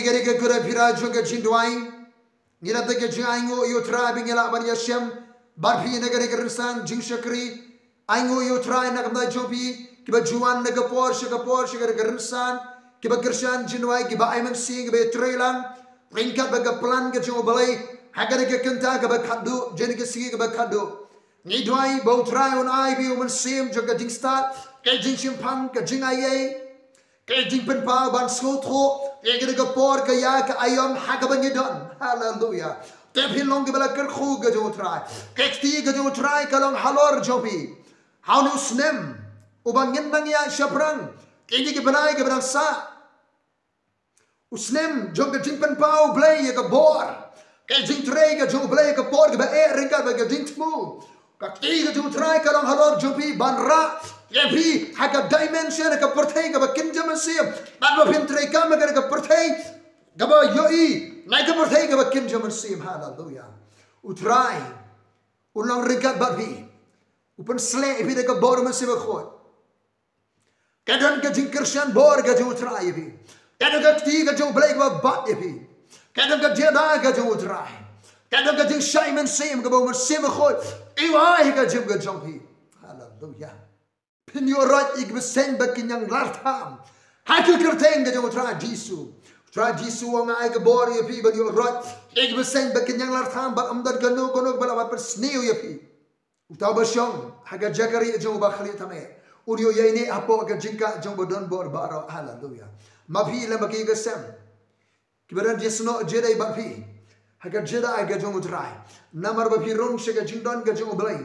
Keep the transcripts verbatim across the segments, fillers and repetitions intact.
Ka dei ka kyrpang jong ka jingduwai. Ngi la tip ka jingainguh ïa u Trai ba ngi lah ban ïashem bad phi na ka dei ka rynsan jingshakri. Ainguh ïa u Trai na ka bynta jong phi kiba ju wan na ka por sha ka por sha ka dei ka rynsan, kiba kyrshan jingduwai, kiba ai mynsiem, kiba ïatreilang ryngkat bad ka plan ka jong U Blei ha ka dei ka kynta kaba khatduh, jong ka sngi kaba khatduh. Ngi duwai ba u Trai un ai phi u mynsiem jong ka jingstad, ka jingshemphang, ka jingaiei, ka jingpynpaw ban sngewthuh ïa ka por, ka ïa ka aïom ha kaba ngi don. Haleluya. Te phi long kiba la kyrkhu ka jong u Trai. Ka kti ka jong u Trai ka long halor jong phi. Ha une u snem uba ngin nang ïaid shaphrang, kine ki bnai kiba dang sah. U snem jong ka jingpynpaw U Blei ïa ka bor, ka jingtrei ka jong U Blei ïa ka por kaba eh ryngkat bad ka jingthmu. Ka kti ka jong u Trai ka long halor jong phi ban rah ïa phi ha ka dimension, ha ka pyrthei kaba kynja mynsiem, bad ba phin treikam ha ka pyrthei kaba ïohi, na ka pyrthei kaba kynja mynsiem. Haleluya. U Trai u long ryngkat bad phi. U pynsleh ïa phi da ka bor Mynsiem Bakhuid. Ka don ka jingkyrshan bor ka jong u Trai ïa phi. Ka don ka kti ka jong U Blei kaba bat ïa phi. Ka don ka jingïada ka jong u Trai. Ka don ka jingshai mynsiem kaba u Mynsiem Bakhuid u ai ha ka jingim ka jong phi. Haleluya. Phin ïoh roit ïa ki bseiñ ba kin ïalartham ha ka kyrteng ka jong u Trai Jisu. U Trai Jisu u ong, nga ai ka bor ïa phi ban ïoh roit ïa ki bseiñ ba kin ïalartham, bad ym don kano kano ba lah ban pynsniew ïa phi. Uta uba shong ha ka jaka rieh jong uba khlieh tam eh, un ïoh ïaineh hapoh ka jingkah jong uba don bor baroh. Haleluya. Ma phi lem bad ki ïing ki sem kiba don jingïasnoh jingïadei bad phi ha ka jingïada ka jong u Trai. Namar ba phi rung sha ka jingdon ka jong U Blei,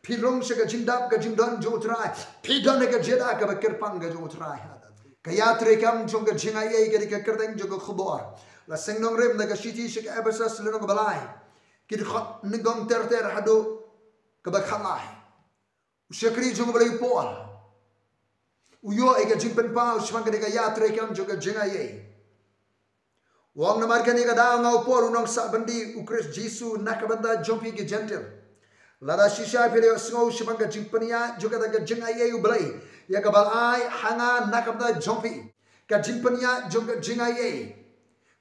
phi rung sha ka jingdap ka jingdon jong u Trai, phi don ha ka jingïada kaba kyrpang ka jong u Trai. Haleluya. Ka ïatreikam jong ka jingaiei ka dei ka kyrteng jong ka khubor. La seng nongrim na ka shithi sha ki Ephesus lynnong kaba lai, ki dkhot nyngkong ter ter haduh kaba khatlai. U shakri jong U Blei u Paul u ïoh ïa ka jingpynpaw shaphang kane ka ïatreikam jong ka jingaiei. U ong, namar kane ka daw nga u Paul u nongsah byndi U Khrist Jisu na ka bynta jong phi ki Jentil. Lada shisha phi la ïohsngew shaphang ka jingpynïaid jong kata ka jingaiei U Blei ïa kaba la ai ha nga na ka bynta jong phi, ka jingpynïaid jong ka jingaiei,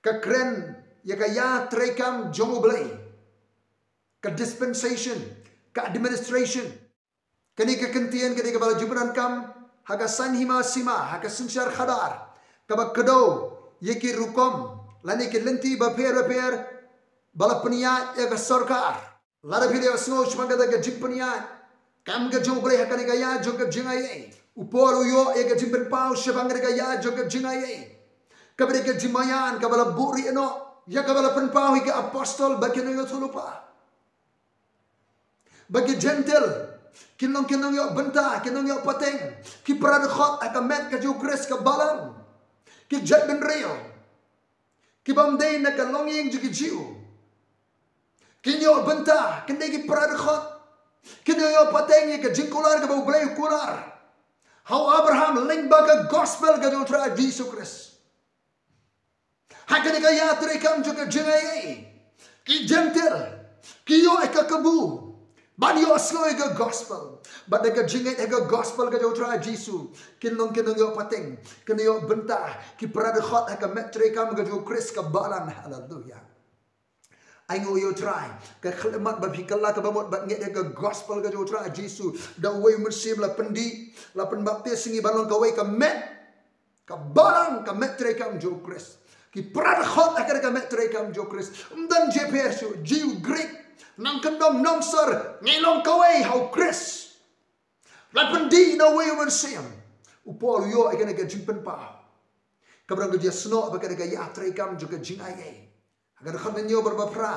ka kren ïa ka ïatreikam jong U Blei, ka dispensation, ka administration. Kane ka kyntien ka dei kaba la jubranskam ha ka saiñ hima sima, ha ka synshar khadar, kaba kdew ïa ki rukom lane ki lynti bapher bapher ba la pynïaid ïa ka sorkar. Lada phi la ïohsngew shaphang kata ka jingpynïaid kam ka jong U Blei ha kane ka ïa jong ka jingaiei. U Paul u ïoh ïa ka jingpynpaw shaphang kane ka ïa jong ka jingaiei, kaba dei ka jingmaïan kaba la buhrieh noh, ïa kaba la pynpaw ïa ki apostol ba kin nang ïoh thulpa, ba ki Jentil kin long ki nongïoh bynta, ki nongïoh pateng, ki para dkhot ha ka met ka jong U Khrist ka balang, ki jaitbynriew ki bym dei na ka longïing jong ki Jiw, kin ïoh bynta, kin dei ki para dkhot, kin ïoh pateng ïa ka jingkular kaba U Blei u kular ha u Abraham lyngba ka gospel ka jong U Trai Jisu Khrist. Ha kane ka ïatreikam jong ka jingaiei, ki Jentil ki ïoh ïa ka kabu ban ïohsngew ïa ka gospel. Bad da ka jingngeit ïa ka gospel ka jong U Trai Jisu, kin long ki nongïoh pateng, kin ïoh bynta, ki para dkhot ha ka met treikam ka jong U Khrist ka balang. Haleluya. Ainguh ïa U Trai. Ka khyllipmat ba phi kylla kaba mut bad ngeit ïa ka gospel ka jong U Trai Jisu. Da uwei u mynsiem la pyndih, la pynbaptis ïa ngi ban long kawei ka met ka balang, ka met treikam jong U Khrist. Ki para dkhot ha kane ka met treikam jong U Khrist, ym don jingpher shuh, Jiw, Grik, nongkyndong, nongsor, ngi long kawei ha U Khrist. La pyndih na uwei u mynsiem. U Paul u ïoh ïa kane ka jingpynpaw kaba don ka jingïasnoh bad kane ka ïatreikam jong ka jingaiei. Ha ka dkhot hynñiew bad ba phra,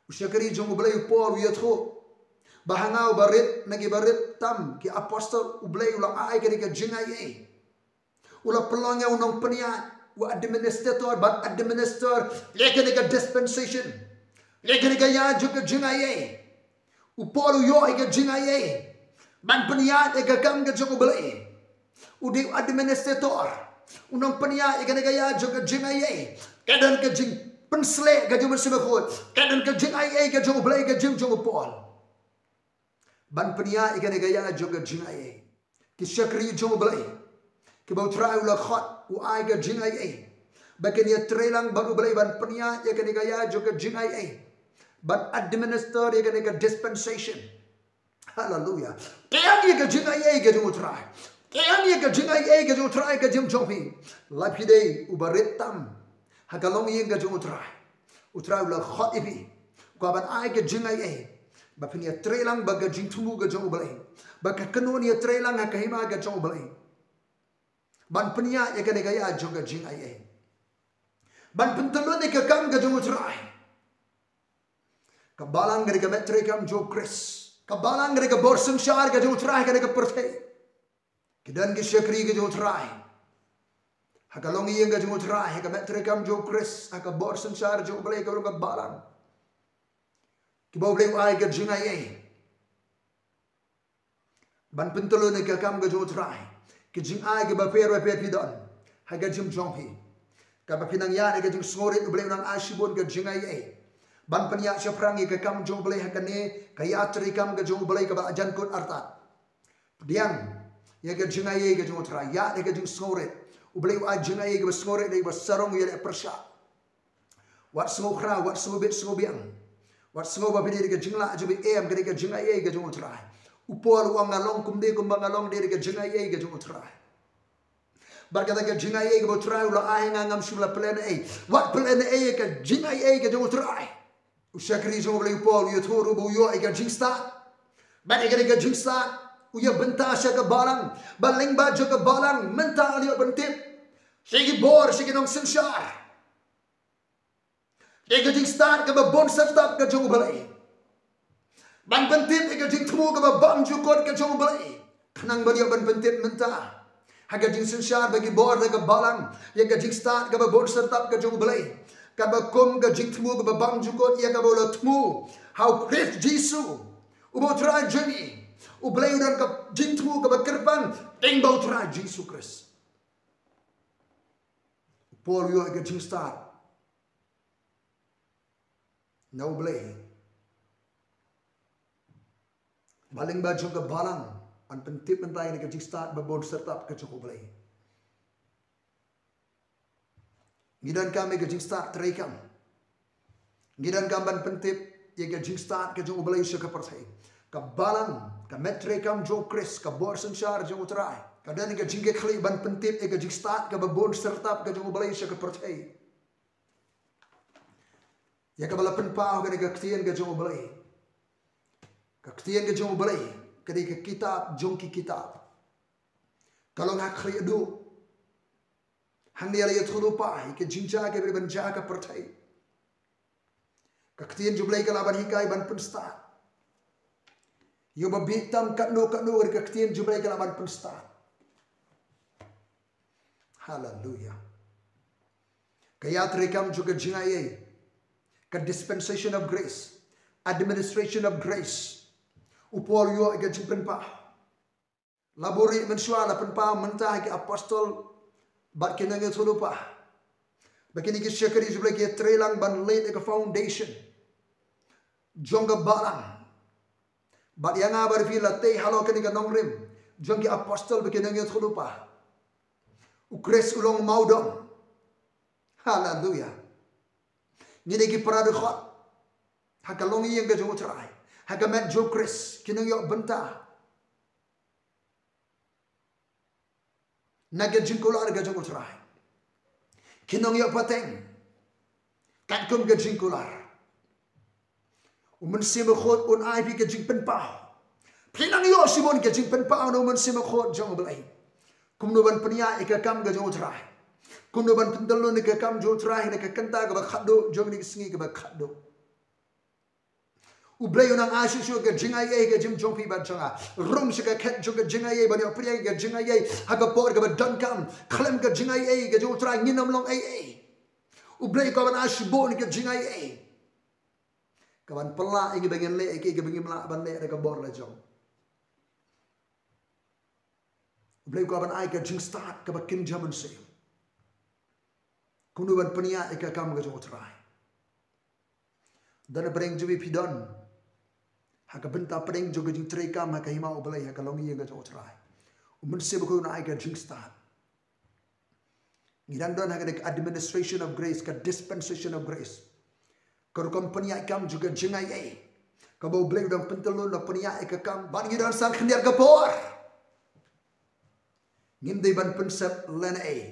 u shakri jong U Blei u Paul u ïathuh ba ha nga uba rit na kiba rit tam ki apostol, U Blei u la ai kane ka jingaiei. U la pynlong ïa u nongpynïaid, u administrator, ban administer ïa kane ka dispensation, ïa kane ka ïa jong ka jingaiei. U Paul u ïoh ïa ka jingaiei ban pynïaid ïa ka kam ka jong U Blei. U dei u administrator, u nongpynïaid ïa kane ka ïa jong ka jingaiei. Ka don ka jingpynsleh ka jong U Mynsiem Bakhuid, ka don ka jingaiei ka jong U Blei, ka jing jong u Paul, ban pynïaid ïa kane ka ïa jong ka jingaiei. Ki shakri jong U Blei kiba U Trai u la khot, u ai ka jingaiei Ba kin ïatreilang bad U Blei ban pynïaid ïa kane ka ïa jong ka jingaiei. Ban administer ïa kane ka dispensation. Haleluya. Pynïaid ïa ka jingaiei ka jong U Trai. Pynïaid ïa ka jingaiei ka jong U Trai ka jingim jong phi. Lap hi dei uba rit tam ha ka longïing ka jong U Trai. U Trai u la khot ïa phi. Kwah ban ai ka jingaiei. Ba phin ïatreilang bad ka jingthmu ka jong U Blei. Ba ka kynhun ïatreilang ha ka hima ka jong U Blei. Ban pynïaid ïa kane ka ïa jong ka jingaiei. Ban pyntyllun ïa ka kam ka jong U Trai. Ka balang ka dei ka met treikam jong U Khrist. Ka balang ka dei ka bor synshar ka jong U Trai ha kane ka pyrthei. Ki don ki shakri ka jong U Trai ha ka longïing ka jong U Trai, ha ka met treikam jong U Khrist, ha ka bor synshar jong U Blei, ka long ka balang. Kiba U Blei u ai ka jingaiei. Ban pyntyllun ïa ka kam ka jong U Trai. Ki jingai kiba pher ba pher phi don ha ka jingim jong phi. Kaba phi nang ïaid ïa ka jingsngewrit, U Blei u nang ai shibun ka jingaiei. Ban pynïaid shaphrang ïa ka kam jong U Blei ha kane ka ïatreikam ka jong U Blei kaba ajan kut artat. Pdiang ïa ka jingaiei ka jong U Trai, ïaid ïa ka jingsngewrit. U Blei u ai jingaiei kaba sngewrit, dei ba sarong ïa leh pyrshah. Wat sngewkhraw, wat sngewbit sngewbiang. Wat sngew ba phi dei ka jinglah jong phi, em, ka dei ka jingaiei ka jong U Trai. U Paul u ong, nga long kumne kumba nga long, dei ka jingaiei ka jong U Trai. Bad kata ka jingaiei kaba U Trai u la ai ha nga, ngam shym la pynlehnohei. Wat pynlehnohei ïa ka jingaiei ka jong U Trai. U shakri jong U Blei u Paul u ïathuh ruh ba u ïoh ïa ka jingstad. Bad ïa ka dei ka jingstad, u ïa bynta sha ka balang. Bad lyngba jong ka balang mynta ngi ïoh ban tip sha ki bor, sha ki nongsynshar. Dei ka jingstad kaba bun syrtap ka jong U Blei. Ban pyntip ïa ka jingthmu kaba bymjukut ka jong U Blei. Khnang ba ïoh ban pyntip mynta ha ka jingsynshar ba ki bor da ka balang ïa ka jingstad kaba bun syrtap ka jong U Blei. Kaba kum ka jingthmu kaba bymjukut ïa kaba u la thmu ha U Khrist Jisu, uba U Trai jong ngi. U Blei u don ka jingthmu kaba kyrpang lyngba U Trai Jisu Khrist. U Paul u ïoh ïa ka jingstad na U Blei. Ba lyngba jong ka balang yn pyntip mynta ïa ka jingstad ba bun syrtap ka jong U Blei. Ngi donkam ïa ka jingstad treikam. Ngi donkam ban pyntip ïa ka jingstad ka jong U Blei sha ka pyrthei. Ka balang, ka met treikam jong U Khrist, ka bor synshar jong U Trai, ka don ïa ka jingkitkhlieh ban pyntip ïa ka jingstad kaba bun syrtap ka jong U Blei sha ka pyrthei. Ïa kaba la pynpaw kane ka ktien ka jong U Blei. Ka ktien ka jong U Blei ka dei ka kitab jong ki kitab. Ka long ha khlieh duh. Hangne la ïathuh lypa ïa ka jingjia kaba dei ban jia ha ka pyrthei. Ka ktien jong U Blei ka lah ban hikai ban pynstad. Ïa uba bieit tam katno katno ka ktien jong U Blei ka lah ban pynstad. Haleluya. Ka ïatreikam jong ka jingaiei, ka dispensation of grace, administration of grace. U Paul u ïoh ïa ka jingpynpaw. La buhrieh mynshuwa, la pynpaw mynta ha ki apostol bad ki nongïathuhlypa. Ba kine ki shakri jong U Blei ki ïatreilang ban leit ïa ka foundation jong ka balang. Bad ïa nga bad phi la tei halor kane ka nongrim jong ki apostol bad ki nongïathuhlypa. U Khrist u long mawdong. Haleluya. Ngi dei ki para dkhot ha ka longïing ka jong U Trai, ha ka met jong U Khrist, ki nongïoh bynta na ka jingkular ka jong U Trai. Ki nongïoh pateng katkum ka jingkular. U Mynsiem Bakhuid un ai phi ka jingpynpaw. Phi nang ïoh shibun ka jingpynpaw na U Mynsiem Bakhuid jong U Blei. Kumno ban pynïaid ïa ka kam ka jong U Trai. Kumno ban pyntyllun ïa ka kam jong U Trai ha ka kynta kaba khatduh jong kine ki sngi kaba khatduh. U Blei u nang ai shuh shuh ka jingaiei ka jingim jong phi bad jong nga. Rung sha ka khet jong ka jingaiei, ban ïoh pdiang ïa ka jingaiei ha ka por kaba donkam. Khlem ka jingaiei ka jong U Trai ngin ym long ei ei. U Blei u kwah ban ai shibun ka jingaiei kaban pynlah ïa ngi ba ngin leh ïa kiei kiba ngim lah ban leh da ka bor la jong. U Blei u kwah ban ai ka jingstad kaba kynja mynsiem. Kumno ban pynïaid ïa ka kam ka jong U Trai. Don na pdeng jong phi, phi don ha ka bynta pdeng jong ka jingtreikam ha ka hima U Blei, ha ka longïing ka jong U Trai. U Mynsiem Bakhuid un ai ka jingstad. Ngi dang don ha ka administration of grace, ka dispensation of grace. Ka rukom pynïaid kam jong ka jingaiei kaba U Blei u dang pyntyllun, u pynïaid ïa ka kam. Bad ngi dang san khyndiat ka por. Ngim dei ban pynsep lane ei.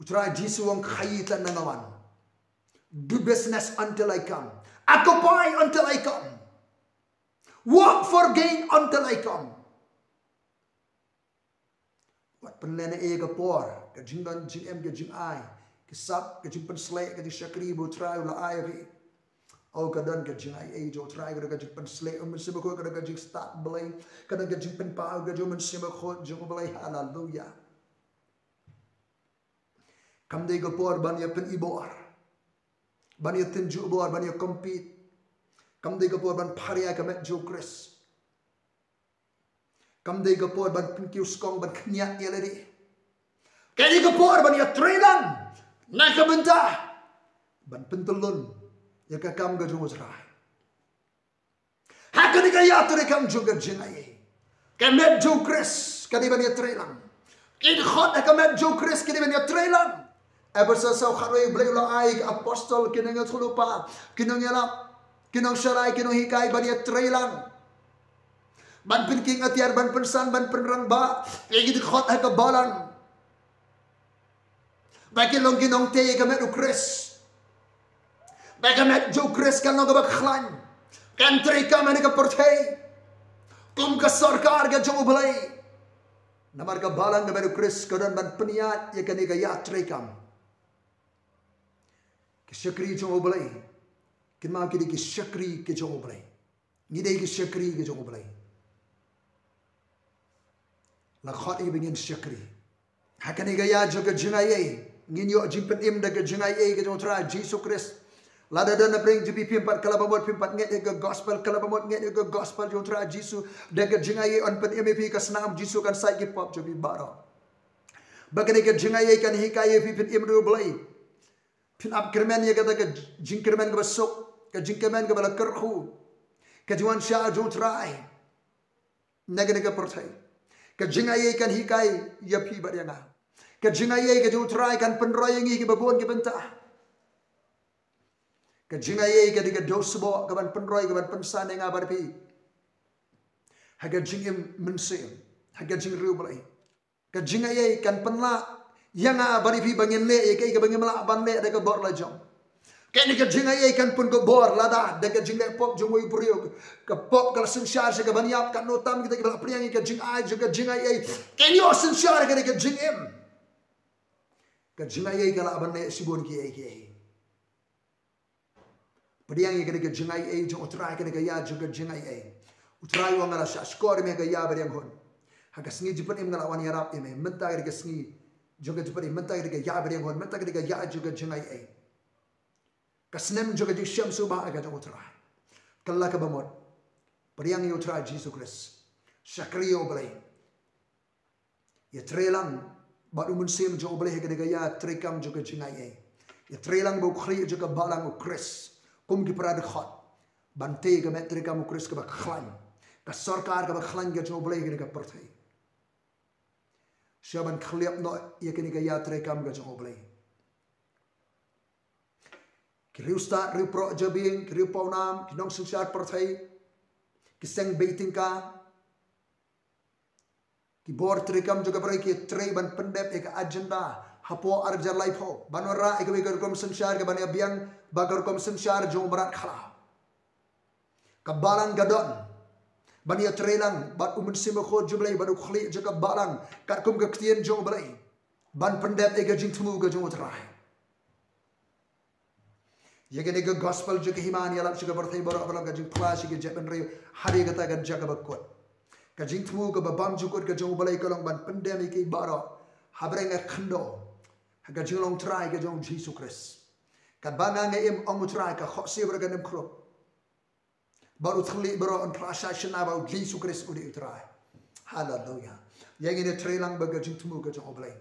U Trai Jisu u ong khaii tang na nga wan. Do business until I come. Occupy until I come. Work for gain until I come. Wat pynlehnoh ïa ka por, ka jingdon jingem, ka jingai, ka sap, ka jingpynsleh, ka jingshakri ba U Trai u la ai ïa phi. Oh, ka don ka jingaiei jong U Trai, ka don ka jingpynsleh U Mynsiem Bakhuid, ka don ka jingstad Blei, ka don ka jingpynpaw ka jong U Mynsiem Bakhuid jong U Blei. Haleluya. Kam dei ka por ban ïa pynibor, ban ïa tynjuh bor, ban ïa compete. Kam dei ka por ban pharia ka met jong U Khrist. Kam dei ka por ban pynkiew skong, ban khñiat ïa lade. Ka dei ka por ban ïatreilang na ka bynta ban pyntyllun ïa ka kam ka jong U Trai. Ha kane ka ïatreikam jong ka jingaiei, ka met jong U Khrist ka dei ban ïatreilang. Ki dkhot ha ka met jong U Khrist ki dei ban ïatreilang. Ephesos saw khatwei, U Blei u la ai ki apostol, ki nongïathuhlypa, ki nongïalap, ki nongsharai, ki nonghikai ban ïatreilang, ban pynkieng atiar, ban pynsan, ban pynrangbah ïa ki dkhot ha ka balang. Ba kin long ki nongtei ïa ka met U Khrist. Ba ka met jong U Khrist kan long kaba khlaiñ, kan treikam ha kane ka pyrthei kum ka sorkar ka jong U Blei. Namar ka balang ka met U Khrist ka don ban pynïaid ïa kane ka ïatreikam. Ki shakri jong U Blei kin mut ki dei ki shakri ki jong U Blei. Ngi dei ki shakri ki jong U Blei. La khot ïa ngi ba ngin shakri. Ha kane ka ïa jong ka jingaiei ngin ïoh jingpynim da ka jingaiei ka jong U Trai Jisu Khrist. Lada don na pdeng jong phi phim pat kylla ba mut, phim pat ngeit ïa ka gospel, kylla ba mut ngeit ïa ka gospel jong U Trai Jisu, da ka jingaiei yn pynim ïa phi, ka snam Jisu kan sait ki pop jong phi baroh. Ba kane ka jingaiei kan hikai ïa phi pynim da U Blei. Phin ap kyrmen ïa kata ka jingkyrmen kaba suk, ka jingkyrmen kaba la kyrkhu, ka jingwan shaw jong U Trai na kane ka pyrthei. Ka jingaiei kan hikai ïa phi bad ïa nga. Ka jingaiei ka jong U Trai kan pynroi ïa ngi kiba bun ki bynta. Ka jingaiei ka dei ka dewsbok kaban pynroi, kaban pynsan ïa nga bad phi ha ka jingim mynsiem, ha ka jingriewblei. Ka jingaiei kan pynlah ïa nga bad ïa phi ba ngin leh ïa kaei kaba ngim lah ban leh da ka bor la jong. Kane ka jingaiei kan pun ka bor lada da ka jingleh pop jong uwei u briew, ka pop ka la synshar sha kaban ïap. Katno tam kita kiba la pdiang ïa ka jingai jong ka jingaiei, kan ïoh synshar ïa ka jingim. Ka jingaiei ka lah ban leh shibun kiei kiei. Pdiang ïa kane ka jingaiei jong U Trai, kane ka ïa jong ka jingaiei. U Trai u ong nga la shah shkor ïa me ha ka ïa ba riang hun. Ha ka sngi jingpynim nga la wan ïarap ïa me. Mynta ka dei ka sngi jong ka jingpynim, mynta ka dei ka ïa ba riang hun, mynta ka dei ka ïa jong ka jingaiei. Ka snem jong ka jingshem sngewbha ka jong U Trai. Kylla kaba mut. Pdiang ïa U Trai Jisu Khrist. Shakri ïa U Blei. Ïatreilang bad U Mynsiem jong U Blei ha kane ka ïatreikam jong ka jingaiei. Ïatreilang bad u khlieh jong ka balang U Khrist kum ki para dkhot ban tei ka met treikam U Khrist kaba khlaiñ, ka sorkar kaba khlaiñ ka jong U Blei ha kane ka pyrthei. Sha ban khlieh noh ïa kane ka ïatreikam ka jong U Blei, ki riewstad riewproh jabieng, ki riewpawnam, ki nongsynshar pyrthei, ki seng beit tyngka, ki bor treikam jong ka pyrthei ki trei ban pyndep ïa ka agenda hapoh ar hajar laiphew ban wanrah ïa kawei ka rukom synshar kaban ïabiang bad ka rukom synshar jong u mrad khlaw. Ka balang ka don ban ïatreilang bad U Mynsiem Bakhuid jong U Blei, bad u khlieh jong ka balang katkum ka ktien jong U Blei, ban pyndep ïa ka jingthmu ka jong U Trai. Ïa kane ka gospel jong ka hima ngi ïalap sha ka pyrthei baroh, ka long ka jingphla sha ki jaitbynriew. Hynrei kata ka jaka ba kut, ka jingthmu kaba bymjukut ka jong U Blei ka long ban pyndem ïa ki baroh ha bneng ka khyndew ha ka jinglong Trai ka jong U Jisu Khrist. Katba nga nga im, ong U Trai, ka khohsiew baroh kan ym khrup. Bad u thylliej baroh yn phla shai shynna ba U Jisu Khrist u dei U Trai. Haleluya. Ïa ngin ïatreilang bad ka jingthmu ka jong U Blei.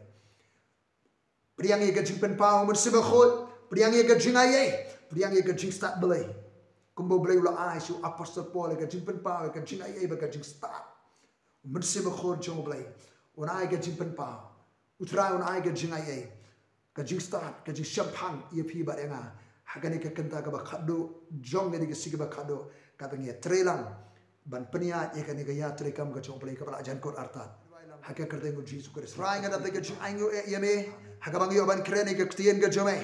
Pdiang ïa ka jingpynpaw U Mynsiem Bakhuid, pdiang ïa ka jingaiei, pdiang ïa ka jingstad Blei. Kumba U Blei u la ai sha u apostol Paul ïa ka jingpynpaw ïa ka jingaiei bad ka jingstad. U Mynsiem Bakhuid jong U Blei un ai ka jingpynpaw, U Trai un ai ka jingaiei, ka jingstad, ka jingshemphang ïa phi bad ïa nga ha kane ka kynta kaba khatduh jong kane ka sngi kaba khatduh, kaba ngi ïatreilang ban pynïaid ïa kane ka ïatreikam ka jong U Blei kaba la jan kot artat. Ha ka kyrteng U Jisu Khrist. Trai, nga da peit ka jingainguh ïa me ha kaba ngi ïoh ban kren ïa ka ktien ka jong me,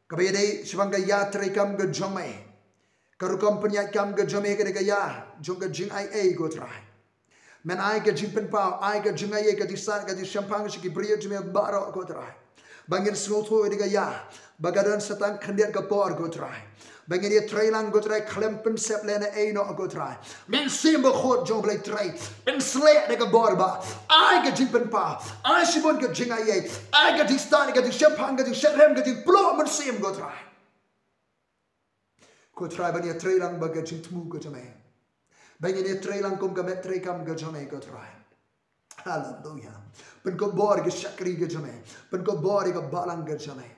kaba ïadei shaphang ka ïatreikam ka jong me, ka rukom pynïaid kam ka jong me, ka dei ka ïa jong ka jingaiei, ko Trai. Men ai ka jingpynpaw, ai ka jingaiei, ka jingstad, ka jingshemphang sha ki briew jong me baroh, ko Trai, ba ngin sngewthuh ïa ka ïa ba ka don sa tang khyndiat ka por, ko Trai, ba ngin ïatreilang, ko Trai, khlem pynsep lehnohei noh, ko Trai. Mynsiem Bakhuid jong U Blei Trai, pynsleh da ka bor ba, ai ka jingpynpaw, ai shibun ka jingaiei, ai ka jingstad, ka jingshemphang, ka jingshitrhem, ka jingpluh Mynsiem, ko Trai. Ko Trai, ba ngin ïatreilang bad ka jingthmu ka jong me, ba ngin ïatreilang kum ka met treikam ka jong me, ko Trai. Haleluya. Pynkupbor ïa ka shakri ka jong me, pynkupbor ïa ka balang ka jong me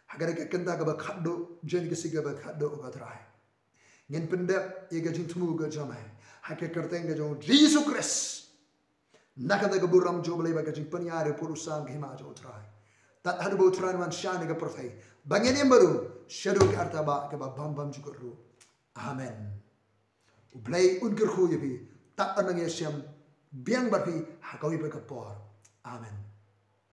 ha kane ka kynta kaba khatduh jong kane ka sngi kaba khatduh, ko Trai. Ngin pyndep ïa ka jingthmu ka jong me ha ka kyrteng ka jong U Jisu Khrist. Na ka bynta ka burom jong U Blei bad ka jingpynïar ïa u pud u sam ka hima jong U Trai. Tad haduh ba U Trai un wan shane ha ka pyrthei, ba ngin ïa marwei shaduh ka arta ba kaba bam bam jukut ruh. Amen. U Blei un kyrkhu ïa phi. Tad un nang ïashem biang bad phi ha kawei pat ka por. Amen.